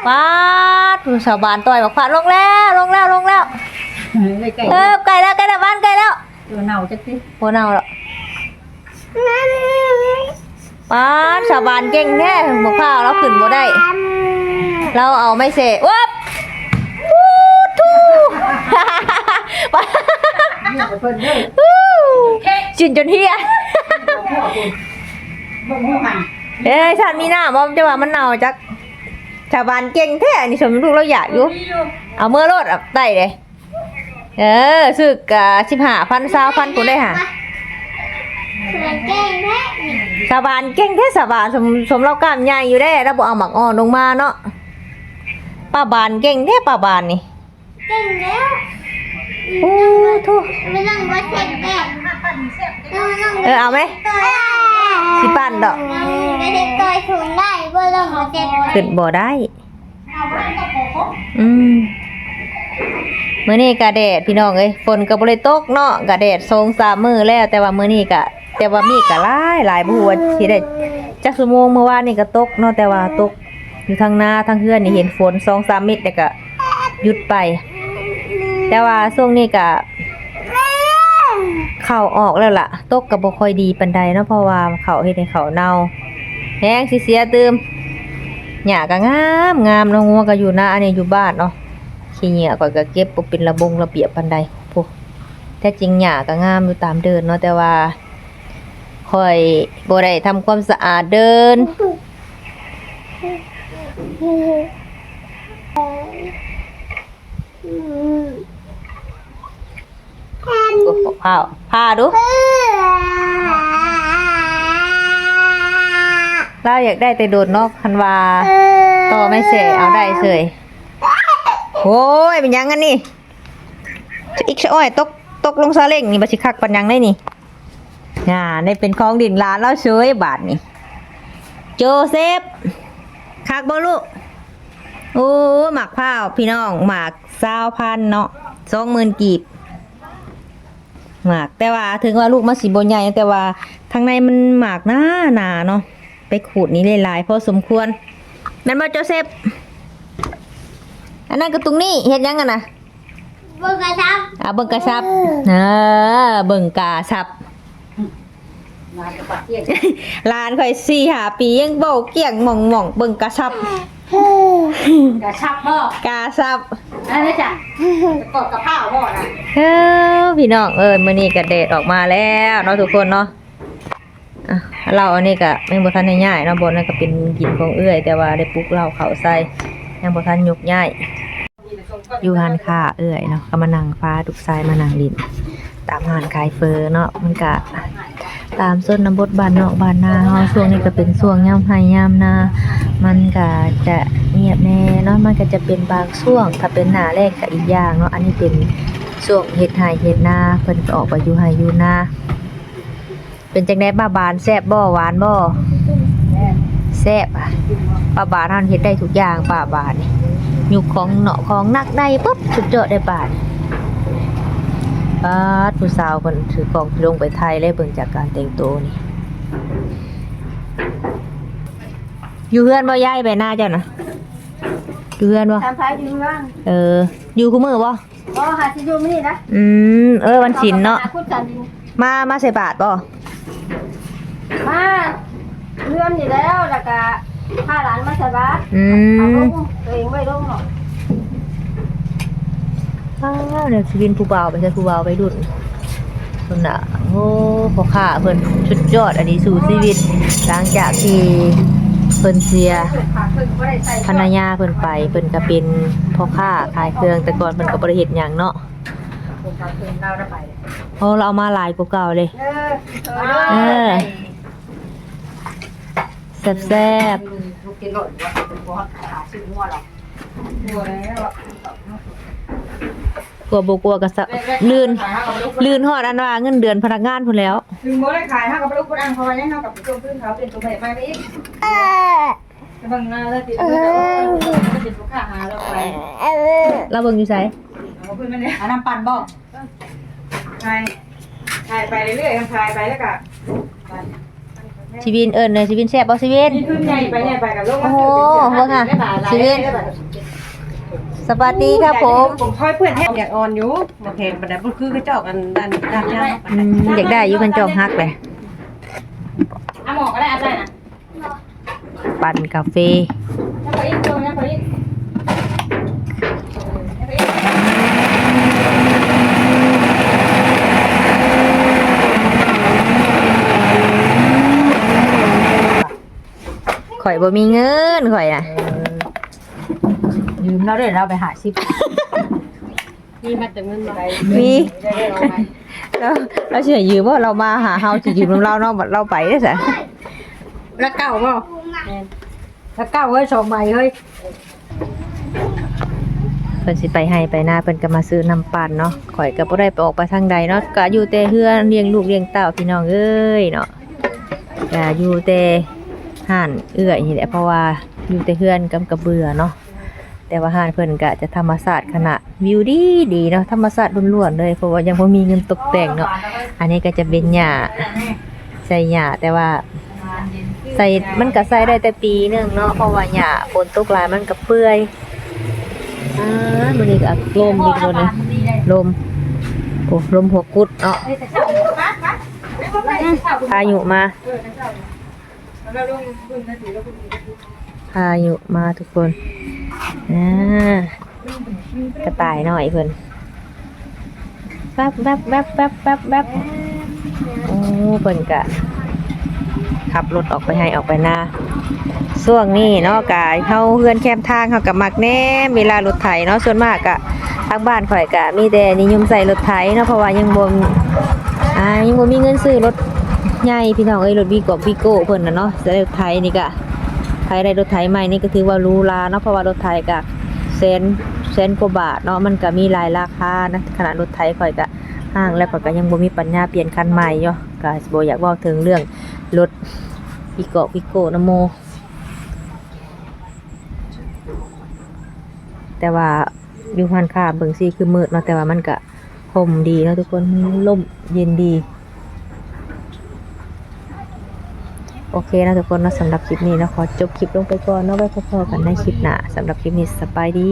ປາດ ຜູ້ສາວບານຕ່ອຍບັກພາດ ລົງແລ້ວ ລົງແລ້ວ ລົງແລ້ວ ເອີ ໃກ້ແລ້ວ ໃກ້ແລ້ວ ບ້ານໃກ້ແລ້ວ ຕົວເນົ່າຈັກຕິ ບໍ່ເນົ່າດອກ ປາດ ສາບານເກັ່ງແທ້ ບໍ່ພາວລາວຂຶ້ນບໍ່ໄດ້ ລາວເອົາໄມ້ແຊະ ໂອບ ອູດ ທູ ປາດ ເນຍເພິ່ນເດີ ອູ ຊິນຈົນເຮຍ ເອີຍ ທ່ານມີນ້ຳບໍ່ ຈະວ່າມັນເນົ່າຈັກ ສາບານເກັ່ງແທ້ ອັນນີ້ສົມລູກລາວຢາກຢູ່ ເອົາເມືອໂລດ ໄດ້ເດ້. ເອີ ຊື້ກະສິບຫ້າພັນ ຊາວພັນພຸ້ນເດ້ຫາ ສາບານເກັ່ງແທ້ນີ້ ສາບານເກັ່ງແທ້ ສາບານ ສົມ ສົມລາວກ້າມໃຫຍ່ຢູ່ເດ້ ລາວບໍ່ເອົາໝາກອ່ອນລົງມາເນາະ ປ້າບານເກັ່ງແທ້ ປ້າບານນີ້ ເກັ່ງແລ້ວ ໂອ້ໂທ້ ເອີ ເອົາໄໝ ຊິປັ້ນດອກ ຂຶ້ນບໍ່ໄດ້ ອືມ ມື້ນີ້ກະແດດພີ່ນ້ອງເອີຍ ຝົນກະບໍ່ໄດ້ຕົກເນາະ ກະແດດສອງສາມມື້ແລ້ວ ແຕ່ວ່າມື້ນີ້ກະ ແຕ່ວ່າມີກະຫຼາຍຫຼາຍ ບໍ່ຮູ້ວ່າຊິໄດ້ຈັກຊົ່ວໂມງ ມື້ວານນີ້ກະຕົກເນາະ ແຕ່ວ່າຕົກຢູ່ທາງນາ ທາງເຮືອນນີ້ເຫັນຝົນສອງສາມເມັດ ແລ້ວກະຢຸດໄປ ແຕ່ວ່າຊ່ວງນີ້ກະ ເຂົ້າອອກແລ້ວລະ ຕົກກະບໍ່ຄ່ອຍດີປານໃດເນາະ ເພາະວ່າເຂົ້າເຮັດໃຫ້ເຂົ້າເນົ່າ ແຮງຊິເສຍຕື່ມ ຫຍ້າກະງາມ ງາມເນາະ ງົວກະຢູ່ນາ ອັນນີ້ຢູ່ບ້ານເນາະ ຂີ້ເຫຍື້ອຂ້ອຍກະເກັບບໍ່ເປັນລະບົງລະບຽບປານໃດ ໂອ້ ແທ້ຈິງຫຍ້າກະງາມຢູ່ຕາມເດີ່ນເນາະ ແຕ່ວ່າຂ້ອຍບໍ່ໄດ້ທຳຄວາມສະອາດເດີ່ນ. ໂອ້ ພາ ພາດູ ລາວຢາກໄດ້ແຕ່ດົນເນາະ ຄັນວ່າຕໍ່ໄມ້ແຊະເອົາໄດ້ເສີຍ ໂອ້ຍ ແມ່ນຫຍັງອັນນີ້ ອີກສະອ້ອຍ ຕົກ ຕົກລົງຊາເລັງນີ້ ບໍ່ຊິຄັກປານຫຍັງເດ້ນີ້. ອ່າ ໄດ້ເປັນຂອງຫຼິ້ນຫຼານລາວເສີຍບາດນີ້ ໂຈເຊັບ ຄັກບໍ່ລູກ? ໂອ້ ໝາກພ້າວພີ່ນ້ອງ ໝາກຊາວພັນເນາະ ສອງໝື່ນກີບ ໝາກ ແຕ່ວ່າເຖິງວ່າລູກມັນຊິບໍ່ໃຫຍ່ ແຕ່ວ່າທາງໃນມັນໝາກໜາໆເນາະ ໄປຂູດນີ້ໄດ້ຫຼາຍພໍສົມຄວນ ແມ່ນບໍ່ໂຈເຊັບ? ອັນນັ້ນກະຕຸງນີ້ ເຮັດຫຍັງຫັ້ນນະ? ເບິ່ງກາຊັບ ອ່າ ເບິ່ງກາຊັບ ເອີ ເບິ່ງກາຊັບ ຫຼານຂ້ອຍສີ່ຫ້າປີຍັງເວົ້າກ້ຽງໝ່ອງໆ ເບິ່ງກາຊັບ ກາຊັບບໍ່? ກາຊັບ ອັນນັ້ນຈ້ະ ປະກອບກັບຂ້າວບໍ່ນະ? ເອີ ພີ່ນ້ອງເອີຍ ມື້ນີ້ກະແດດອອກມາແລ້ວເນາະ ທຸກຄົນເນາະ. ອ່ະ ເລົາອັນນີ້ກະຍັງບໍ່ທັນໄດ້ຍ້າຍເນາະ ບ່ອນນັ້ນກະເປັນດິນຂອງເອື້ອຍ ແຕ່ວ່າໄດ້ປຸກເລົາເຂົ້າໃສ່ ຍັງບໍ່ທັນຍົກຍ້າຍ ຢູ່ຮ້ານຄ້າເອື້ອຍເນາະ ກະມານັ່ງພາລູກຊາຍມານັ່ງຫຼິ້ນຕາມຮ້ານຂາຍເຝີເນາະ ມັນກະຕາມຊົນນະບົດບ້ານນອກບ້ານນາເຮົາ ຊ່ວງນີ້ກະເປັນຊ່ວງຍາມໄຮ່ຍາມນາ ມັນກະຈະງຽບແນ່ເນາະ ມັນກະຈະເປັນບາງຊ່ວງ ຖ້າເປັນໜ້າແລ້ງກະອີກຢ່າງເນາະ ອັນນີ້ເປັນຊ່ວງເຮັດໄຮ່ເຮັດນາ ເພິ່ນກະອອກໄປຢູ່ໄຮ່ຢູ່ນາ. ເປັນຈັ່ງໃດປ້າບານ ແຊບບໍ່ ຫວານບໍ່? ແຊບ ປ້າບານເຮົາເຮັດໄດ້ທຸກຢ່າງ ປ້າບານນີ້ ຍົກຂອງເນາະຂອງໜັກໄດ້ເບິດ ສຸດຍອດເດ້ປ້ານີ້ ປາດ ຜູ້ສາວເພິ່ນຖືກອງລົງໄປໄທເລີຍ ເບິ່ງຈາກການແຕ່ງໂຕນີ້ ຢູ່ເຮືອນບໍ່ ຍ້າຍໄປນາເຈົ້ານະ? ຢູ່ເຮືອນບໍ່? ຕາມພາຢູ່ເຮືອນ ເອີ ຢູ່ຄູ່ມື້ບໍ່? ບໍ່ ຫາຊິຢູ່ມື້ນີ້ນະ ອືມ ເອີ ວັນສິນເນາະ ມາ ມາໃສ່ບາດບໍ່? ມາເຮືອນນີ້ແລ້ວ ແລ້ວກະພາຫຼານມາໃສ່ບາດ ອືມ ເອົາລົງ ໂຕເອງບໍ່ໄດ້ລົງເນາະ ອ້າວ ແນວຊິວິນຜູ້ບ່າວ ໄປໃສ່ຜູ້ບ່າວໄວລຸ້ນ ພຸ້ນນະ ໂອ້ ພໍ່ຄ້າເພິ່ນສຸດຍອດອີ່ຫຼີ ສູ້ຊີວິດ ຫຼັງຈາກທີ່ເພິ່ນເສຍພັນລະຍາເພິ່ນໄປ ເພິ່ນກະເປັນພໍ່ຄ້າຂາຍເຄື່ອງ ແຕ່ກ່ອນເພິ່ນກະບໍ່ໄດ້ເຮັດຫຍັງເນາະ ໂອ້ ລາວເອົາມາຫຼາຍກວ່າເກົ່າເດ້ ເອີ ແຊບໆ ກົວບໍ່ກົວກະສະ ລື່ນ ລື່ນຮອດອັນວ່າເງິນເດືອນພະນັກງານພຸ້ນແລ້ວ ເຖິງບໍ່ໄດ້ຂາຍ ເຮົາກະບໍ່ໄດ້ຄົນອັນ ເພາະວ່າຫຍັງ ເຮົາກະໄປສົ່ງຄືນເຂົາ ເປັນໂຕໃໝ່ໄປອີກ ເບິ່ງໜ້າລາວຕິ ເອີ ເປັນຜູ້ຄ້າຫາລາວໄປ ລາວເບິ່ງຢູ່ໃສ? ເອົາຄືນມາແດ່ ອັນນ້ຳປັ່ນບໍ່? ຂາຍ ຂາຍໄປເລື້ອຍໆ ຂາຍໄປແລ້ວກະ ຊີວິນ ເອີ້ນເລີຍ ຊີວິນ ແຊບບໍ່ຊີວິນ? ມີທຶນໃຫຍ່ໄປໃຫຍ່ໄປກໍລົງມາ ໂອ້ໂຫ ເບິ່ງຫາ ຊີວິນ ສະບາຍດີຄັບຜົມ. ຜົມຄ່ອຍເພື່ອນແຮງ ຢາກອ່ອນຢູ່ ບໍ່ແພງປານໃດ ບໍ່ຄືກະຈອກອັນ ອັນ ອັນ ອືມ ຢາກໄດ້ຢູ່ ຄັນຈອກຫັກເລີຍ. ເອົາໝໍ້ກໍໄດ້ ເອົາໃສ່ນະ ປັ່ນກາເຟ. ຂ້ອຍບໍ່ມີເງິນຂ້ອຍນະ ເອີ ຢືມລາວເດີ້ ລາວໄປຫ້າສິບ. ມີມາແຕ່ເງິນບໍ່? ມີ ລາວ ລາວຊິໃຫ້ຢືມບໍ່? ລາວມາຫາເຮົາ ຊິຢືມນຳລາວເນາະ ບັດລາວໄປເດ້ຊະ. ລະເກົ້າບໍ່? ແມ່ນ ລະເກົ້າເຮີ້ຍ ສອງໃບເຮີ້ຍ. ເພິ່ນຊິໄປໄຮ່ໄປນາ ເພິ່ນກໍມາຊື້ນ້ຳປັ່ນເນາະ. ຂ້ອຍກໍບໍ່ໄດ້ໄປອອກໄປທາງໃດເນາະ ກໍຢູ່ແຕ່ເຮືອນ ລ້ຽງລູກລ້ຽງເຕົ້າ ພີ່ນ້ອງເອີຍເນາະ. ກະຢູ່ແຕ່ຮ້ານເອື້ອຍນີ້ແຫຼະ ເພາະວ່າຢູ່ແຕ່ເຮືອນກໍ ກໍເບື່ອເນາະ. ແຕ່ວ່າຮ້ານເພິ່ນກະຈະທຳມະຊາດຂະໜາດ ວິວດີໆເນາະ ທຳມະຊາດລ້ວນໆເລີຍ ເພາະວ່າຍັງບໍ່ມີເງິນຕົກແຕ່ງເນາະ. ອັນນີ້ກໍຈະເປັນຫຍ້າ ໃສ່ຫຍ້າ ແຕ່ວ່າໃສ່ ມັນກໍໃສ່ໄດ້ແຕ່ປີໜຶ່ງເນາະ ເພາະວ່າຫຍ້າຝົນຕົກຫຼາຍມັນກໍເປື່ອຍ. ອ່າ ມື້ນີ້ກໍລົມອີກແລ້ວນີ້ ລົມ ໂອ້ ລົມຫົວກຸດເນາະ. ພາຍຸມາ ພາຍຸມາທຸກຄົນ. ອ່າ ກະຕ່າຍນ້ອຍເພິ່ນ ແວັບໆໆໆໆ. ໂອ້ ເພິ່ນກະຂັບລົດອອກໄປໄຮ່ອອກໄປນາ ຊ່ວງນີ້ເນາະ. ກະເຮົາເຮືອນແຄມທາງ ເຮົາກະມັກແນມເວລາລົດໄຖເນາະ. ສ່ວນມາກກະ ທາງບ້ານຂ້ອຍກະມີແຕ່ນິຍົມໃຊ້ລົດໄຖເນາະ ເພາະວ່າຍັງບໍ່ ອ່າ ຍັງບໍ່ມີເງິນຊື້ລົດໃຫຍ່ພີ່ນ້ອງເອີຍ. ລົດວີກອກວີໂກ້ເພິ່ນນະເນາະ ໃຊ້ລົດໄຖນີ້ກະ ໃຜໄດ້ລົດໄຖໃໝ່ນີ້ກໍຖືວ່າຫຼູຫຼາເນາະ ເພາະວ່າລົດໄຖກະແສນ ແສນກວ່າບາດເນາະ. ມັນກະມີຫຼາຍລາຄານະ ຂະໜາດລົດໄຖຂ້ອຍກະຮ້າງແລ້ວ ຂ້ອຍກະຍັງບໍ່ມີປັນຍາປ່ຽນຄັນໃໝ່ຢູ່. ກະບໍ່ຢາກເວົ້າເຖິງເລື່ອງລົດວີກອກວີໂກ້ນຳໝູ່ ແຕ່ວ່າ ຢູ່ຮ້ານຄ້າເບິ່ງຊິຄືມືດເນາະ ແຕ່ວ່າມັນກະຮົ່ມດີເນາະທຸກຄົນ ຮົ່ມເຢັນດີ. ໂອເຄເນາະທຸກຄົນເນາະ ສຳລັບຄລິບນີ້ເນາະ ຂໍຈົບຄລິບລົງໄປກ່ອນເນາະ ໄວ້ພົບພໍ້ກັນໃນຄລິບໜ້າ. ສຳລັບຄລິບນີ້ ສະບາຍດີ.